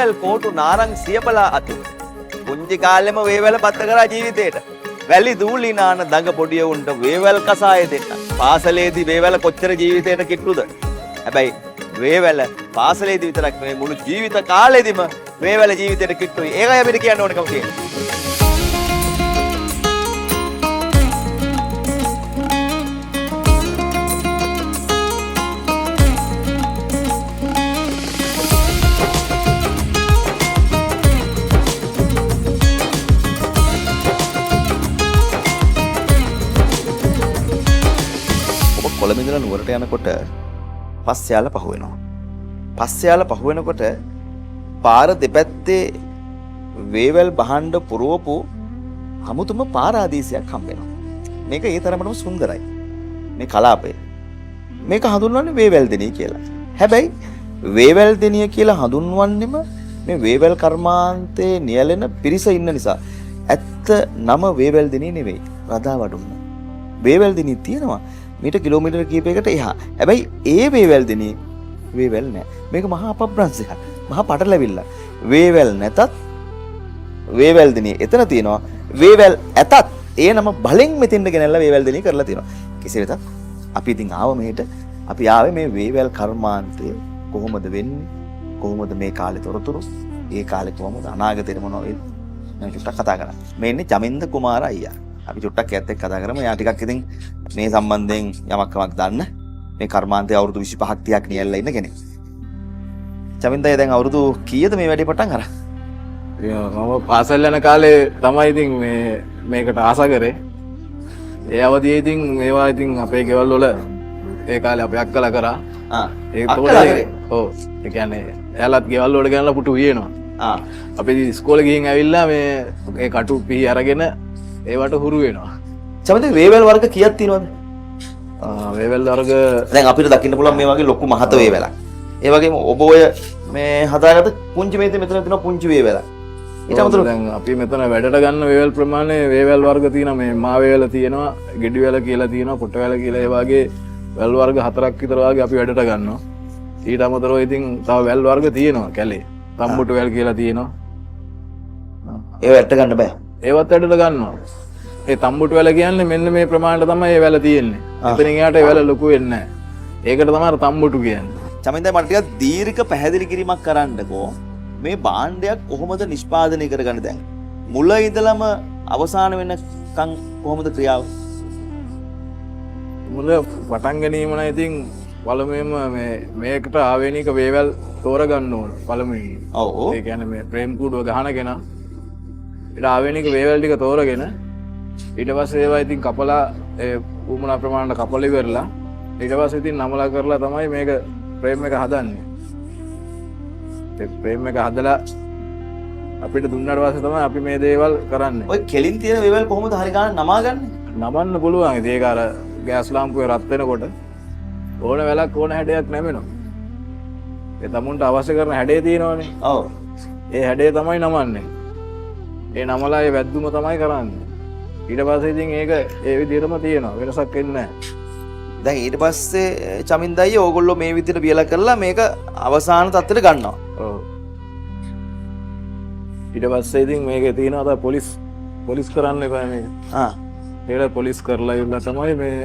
වේවැල් කෝටු නාරං සියපලා අතු. පුංචි කාලෙම වේවැල පත්ත කරා ජීවිතේට. වැලි දූලි නාන දඟ පොඩි උන්ට වේවැල් කසාය දෙන්න. පාසලේදී වේවැල කොච්චර ජීවිතේට කිට්ටුද? හැබැයි වේවැල පාසලේදී විතරක් නෙවෙයි මුළු ජීවිත කාලෙදිම වේවැල ජීවිතේට කිට්ටුයි. ඒකයි අපිට කියන්න ඕනකම තියෙන්නේ. ඔබ කොළඹ ඉඳලා නුවරට යනකොට පස්යාල පහු වෙනවා. පස්යාල පහු වෙනකොට පාර දෙපැත්තේ වේවැල් භාණ්ඩ පුරවපු අමුතුම පාරාදීසයක් හම්බ වෙනවා. මේක ඒ තරමටම සුන්දරයි. මේ කලාපය. මේක හඳුන්වන්නේ වේවැල් දෙනිය කියලා. හැබැයි වේවැල් දෙනිය කියලා හඳුන්වන්නෙම මේ වේවැල් කර්මාන්තයේ නියැලෙන පිරිස ඉන්න නිසා. ඇත්ත නම වේවැල් දෙනිය නෙවෙයි. රදා වඩුන්න. වේවැල් දෙනිය තියෙනවා මීට කිලෝමීටර් කීපයකට එහා. හැබැයි ඒ වේවැල් දෙනිය වේවැල් නෑ. මේක මහා අපබ්‍රංශයක්. මහා පටලැවිල්ල. වේවැල් නැතත් වේවැල් දෙනිය එතන තියෙනවා. වේවැල් ඇතත් ඒ නම බලෙන් මෙතෙන්ට ගෙනල්ලා වේවැල් දෙනිය කරලා තියෙනවා. කෙසේ වෙතත් අපි ඉතින් ආව මෙහෙට. අපි ආවේ මේ වේවැල් කර්මාන්තය කොහොමද වෙන්නේ? කොහොමද මේ කාලේ තොරතුරු? ඒ කාලේ කොහොමද අනාගතේට මොනවා වෙයිද? මම චුට්ටක් කතා කරා. මේ ඉන්නේ චමින්ද කුමාර අයියා. අපි චුට්ටක් එයත් එක්ක කතා කරමු. එයා ටිකක් ඉතින් මේ සම්බන්ධයෙන් යමක් කමක් දන්න මේ කර්මාන්තයේ අවුරුදු 25ක් 30ක් නියැලලා ඉන්න කෙනෙක්. චමින්ද අයියා දැන් අවුරුදු කීයද මේ වැඩේ පටන් අරන්? මම පාසල් යන කාලේ තමයි ඉතින් මේකට ආස කරේ. ඒ අවදියේ ඉතින් මේවා ඉතින් අපේ ගෙවල් වල ඒ කාලේ අපේ අක්කලා කරා. අක්කලා කරේ? ඔව්. ඒ කියන්නේ එයාලත් ගෙවල් වල ගෙනල්ලා පුටු වියනවා. අපි ඉතින් ඉස්කෝලේ ගිහින් ඇවිල්ලා මේ ඒ කටු පිහි අරගෙන ඒවට හුරු වෙනවා. චමින්ද වේවැල් වර්ග කීයක් තියෙනවද? වේවැල් වර්ග දැන් අපිට දකින්න පුළුවන් මේ වගේ ලොකු මහත වේවැලක්. ඒ වගේම ඔබ ඔය මේ හදාගත්ත පුංචි මේ මෙතන තියෙන පුංචි වේවැලක්. ඊට අමතරව දැන් අපි මෙතන වැඩට ගන්න වේවැල් ප්‍රමාණය වේවැල් වර්ග තියෙනවා. මේ මා වේවැල තියෙනවා, ගෙඩි වැල කියලා තියෙනවා, පොට වැල කියලා ඒ වගේ වැල් වර්ග හතරක් විතර වගේ අපි වැඩට ගන්නවා. ඊට අමතරව ඉතින් තව වැල් වර්ග තියෙනවා කැලේ. තම්බුටු වැල් කියලා තියෙනවා. ඒව වැඩට ගන්න බෑ. ඒවත් වැඩට ගන්නවා. ඒ තම්බුටු වැල කියන්නේ මෙන්න මේ ප්‍රමාණයට තමයි ඒ වැල තියෙන්නේ. එතනින් එහාට ඒ වැල ලොකු වෙන්නේ නැහැ. ඒකට තමයි අර තම්බුටු කියන්නේ. චමින්ද මට ටිකක් දීර්ඝ පැහැදිලි කිරීමක් කරන්නකෝ. මේ භාණ්ඩයක් කොහොමද නිෂ්පාදනය කරගන්නේ දැන්? මුල ඉඳලම අවසාන වෙනකන් කොහොමද ක්‍රියාව? මුල පටන් ගැනීම නම් ඉතින් පළමුවෙන්ම මේකට ආවේනික වේවැල් තෝරගන්න ඕන පළමුවෙන්. ඒ කියන්නේ මේ ප්‍රේම් කූඩුව ගහන කෙනා ඊට ආවේනික වේවැල් ටික තෝරගෙන ඊට පස්සේ ඒවා ඉතින් කපලා ඒ උමනා ප්‍රමාණයට කපලා ඉවරලා ඊට පස්සේ ඉතින් නමලා කරලා තමයි මේක ෆ්‍රේම් එක හදන්නේ. ඒ ෆ්‍රේම් එක හදලා අපිට දුන්නාට පස්සේ තමයි අපි මේ දේවල් කරන්නේ. ඔය කෙලින් තියෙන වේවැල් කොහොමද හරි ගාන නමාගන්නේ? නමන්න පුළුවන්. ඉතින් ඒක අර ගෑස් ලාම්පුවේ රත් වෙනකොට ඕන වැලක් ඕන හැඩයක් නැමෙනවා. ඒ තමුන්ට අවශ්‍ය කරන හැඩය තියෙනවනේ. ඒ හැඩය තමයි නමන්නේ. ඒ නමලා ඒ වැද්දුම තමයි කරන්නේ. ඊට පස්සේ ඉතින් ඒක ඒ විදිහටම තියෙනවා. වෙනසක් වෙන්නේ නැහැ. දැන් ඊට පස්සේ චමින්ද අයියා ඕගොල්ලෝ මේ විදිහට වියලා කරලා මේක අවසාන තත්ත්වයට ගන්නවා. ඔව්. ඊට පස්සේ ඉතින් මේකේ තියෙනවා තව පොලිස් කරන්න එපා මේක. ඒකට පොලිස් කරලා ඉවරලා තමයි මේ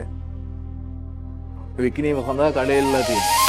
විකිණීම සඳහා කඩේල්ලා තියෙන්නේ.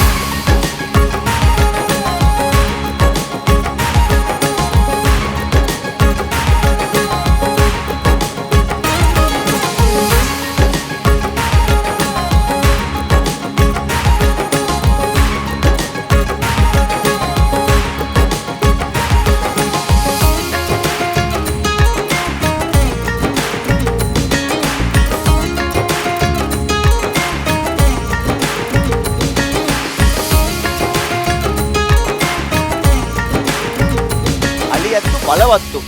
අලි ඇත්තු බලවත්තු.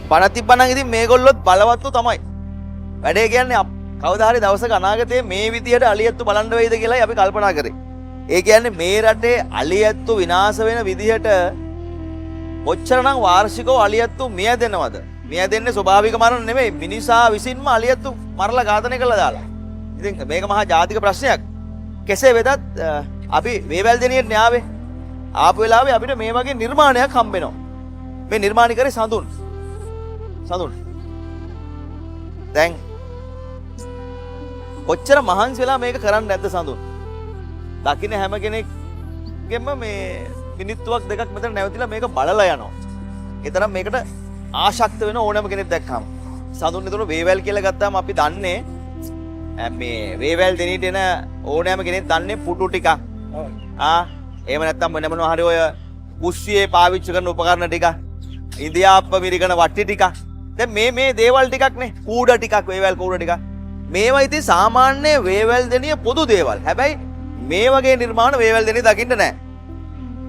පණ තිබ්බනම් ඉතින් මේගොල්ලොත් බලවත්තු තමයි. වැඩේ කියන්නේ කවදා හරි දවසක අනාගතයේ මේ විදියට අලි ඇත්තු බලන්න වෙයිද කියලායි අපි කල්පනා කරේ. ඒ කියන්නේ මේ රටේ අලි ඇත්තු විනාශ වෙන විදිහට කොච්චරනම් වාර්ෂිකව අලි ඇත්තු මිය දෙනවද? මිය දෙන්නේ ස්වභාවික මරණ නෙමෙයි, මිනිසා විසින්ම අලි ඇත්තු මරලා ඝාතනය කරලා දාලා. ඉතින් මේක මහා ජාතික ප්‍රශ්නයක්. කෙසේ වෙතත් අපි වේවැල් දෙනියට න්යාවේ. ආපු වෙලාවේ අපිට මේ වගේ නිර්මාණයක් හම්බ වෙනවා. මේ නිර්මාණය කරේ සඳුන්. සඳුන්. දැන් කොච්චර මහන්සි වෙලා මේක කරන්න නැද්ද සඳුන්? දකින්න හැම කෙනෙක්ගෙම මේ මිනිත්තුවක් දෙකක් මෙතන නැවතිලා මේක බලලා යනවා. ඒ තරම් මේකට ආශක්ත වෙන ඕනෑම කෙනෙක් දැක්කම. සඳුන් එතකොට වේවැල් කියලා ගත්තාම අපි දන්නේ මේ වේවැල් දෙනීට එන ඕනෑම කෙනෙක් දන්නේ පුටු ටිකක්. ආ එහෙම නැත්නම් වෙන මොනවා හරි ඔය කුස්සියේ පාවිච්චි කරන උපකරණ ටික. ඉන්දියාප්ප මිරිකන වට්ටි ටිකක්. දැන් මේ මේ දේවල් ටිකක් නේ. කූඩ ටිකක් වේවැල් කූඩ ටිකක්. මේවා ඉතින් සාමාන්‍ය වේවැල් දෙනිය පොදු දේවල්. හැබැයි මේ වගේ නිර්මාණ වේවැල් දෙනිය දකින්න නෑ.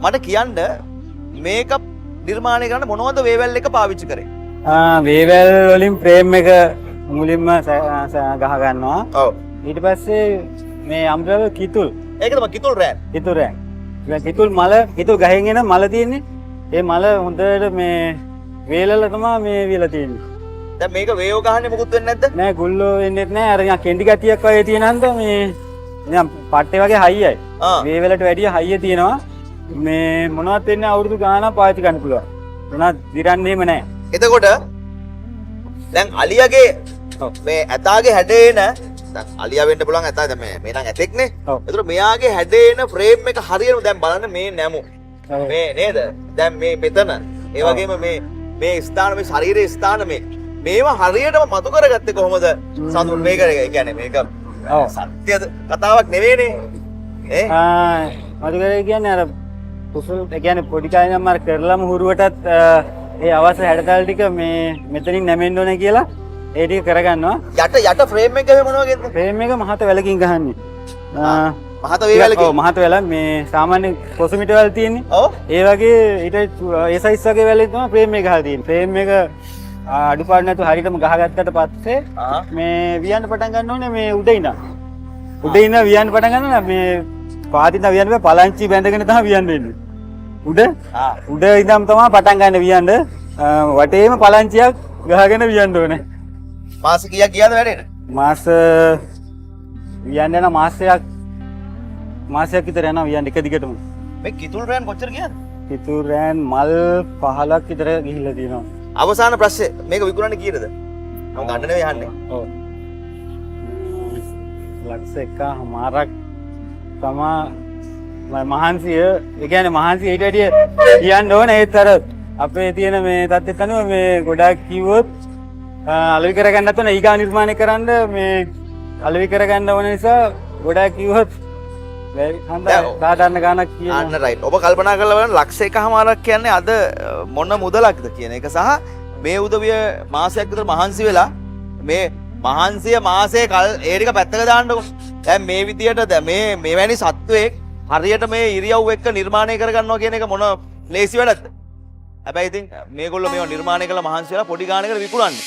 මට කියන්න මේක නිර්මාණය කරන්න මොනවද වේවැල් එක පාවිච්චි කරේ? වේවැල් වලින් ෆ්‍රේම් එක මුලින්ම ගහ ගන්නවා. ඔව්. ඊට පස්සේ මේ අම්බ්‍රෙලා කිතුල්. ඒක තමයි කිතුල් රෑන්. කිතුල් රෑන්. දැන් කිතුල් මල, කිතුල් ගහෙන් එන මල තියෙන්නේ. ඒ මල හොඳට මේ වේලලා තමයි මේ වියලා තියෙන්නේ. දැන් මේක වේයෝ ගහන්නේ මොකුත් වෙන්නේ නැද්ද? නෑ, ගුල්ලෝ වෙන්නෙත් නෑ. අර නිකන් කෙන්ඩි ගතියක් වගේ තියෙන හන්ද මේ නිකන් පට්ටේ වගේ හයියයි. වේවලට වැඩිය හයිය තියෙනවා. මේ මොනවත් වෙන්නේ අවුරුදු ගාණක් පාවිච්චි කරන්න පුළුවන්. මොනවත් දිරන්නේම නෑ. එතකොට දැන් අලියාගේ මේ ඇතාගේ හැඩේන දැන් අලියා වෙන්න පුළුවන් ඇතා දැන් මේ නම් ඇතෙක්නේ. එතකොට මෙයාගේ හැඩේන ෆ්‍රේම් එක හරියටම දැන් බලන්න මේ නැමු. මේ නේද? දැන් මේ මෙතන ඒ වගේම මේ මේ ස්ථාන මේ ශරීරයේ ස්ථාන මේ මේවා හරියටම මතු කරගත්තේ කොහොමද සඳුන්? මේක ඒ කියන්නේ මේක සත්‍ය කතාවක් නෙවෙයිනේ. ඈ? මතු කරේ කියන්නේ අර කුසල් ඒ කියන්නේ පොඩි කාලේ නම් අර කරලම හුරුවටත් ඒ අවශ්‍ය හැඩතල ටික මේ මෙතනින් නැමෙන්න ඕනේ කියලා ඒ ටික කරගන්නවා. යට යට ෆ්‍රේම් එක ගහේ මොන වගේද? ෆ්‍රේම් එක මහත වැලකින් ගහන්නේ. මහත වේවැලකින්? ඔව්, මහත වැල මේ සාමාන්‍ය කොසමිට වැල තියෙන්නේ. ඒ වගේ ඊට ඒ සයිස් වගේ වැලෙන් තමයි ෆ්‍රේම් එක ගහලා තියෙන්නේ. ෆ්‍රේම් එක අඩුපාඩු නැතුව හරියටම ගහගත්තට පස්සේ මේ වියන්න පටන් ගන්න ඕනේ මේ උඩ ඉඳන්. උඩ ඉඳන් වියන්න පටන් ගන්න නම් මේ පාතින් වියන්න බෑ, පලංචි බැඳගෙන තමයි වියන්න වෙන්නේ. උඩ ඉඳන් තමයි පටන් ගන්න වියන්න. වටේම පලංචියක් ගහගෙන වියන්න ඕනේ. මාස කීයක් ගියාද වැඩේට? මාස වියන්න යන මාසයක් විතර යනවා වියන්න එක දිගටම. මේ කිතුල් රෑන් කොච්චර ගියාද? කිතුල් රෑන් මල් 15ක් විතර ගිහිල්ලා තියෙනවා. අවසාන ප්‍රශ්නේ මේක විකුණන්නේ කීයටද? මම ගන්න නෙවෙයි අහන්නේ. ඔව්. ලක්ෂ එකමාරක් තමා මහන්සිය. ඒ කියන්නේ මහන්සිය ඊට වැඩිය කියන්න ඕනේ. ඒත් අර අපේ තියෙන මේ තත්ත්වයට අනුව මේ ගොඩාක් කිව්වොත් අලෙවි කරගන්නත් ඕන, ඊගා නිර්මාණය කරන්න මේ අලෙවි කරගන්න ඕන නිසා ගොඩාක් කිව්වොත් වැරදි. හන්දා සාධාරණ ගාණක් කියනවා. අන්න රයිට්. ඔබ කල්පනා කරලා බලන්න ලක්ෂ එකමාරක් කියන්නේ අද මොන මුදලක්ද කියන එක සහ මේ උදවිය මාසයක් විතර මහන්සි වෙලා මේ මහන්සිය මාසයේ කල් ඒ ටික පැත්තක දාන්නකො. දැන් මේ විදියට දැන් මෙවැනි සත්වයෙක් හරියට මේ ඉරියව් එක්ක නිර්මාණය කරගන්නවා කියන එක මොන ලේසි වැඩක්ද? හැබැයි ඉතින් මේගොල්ලෝ මේවා නිර්මාණය කරලා මහන්සි වෙලා පොඩි ගාණකට විකුණන්නේ.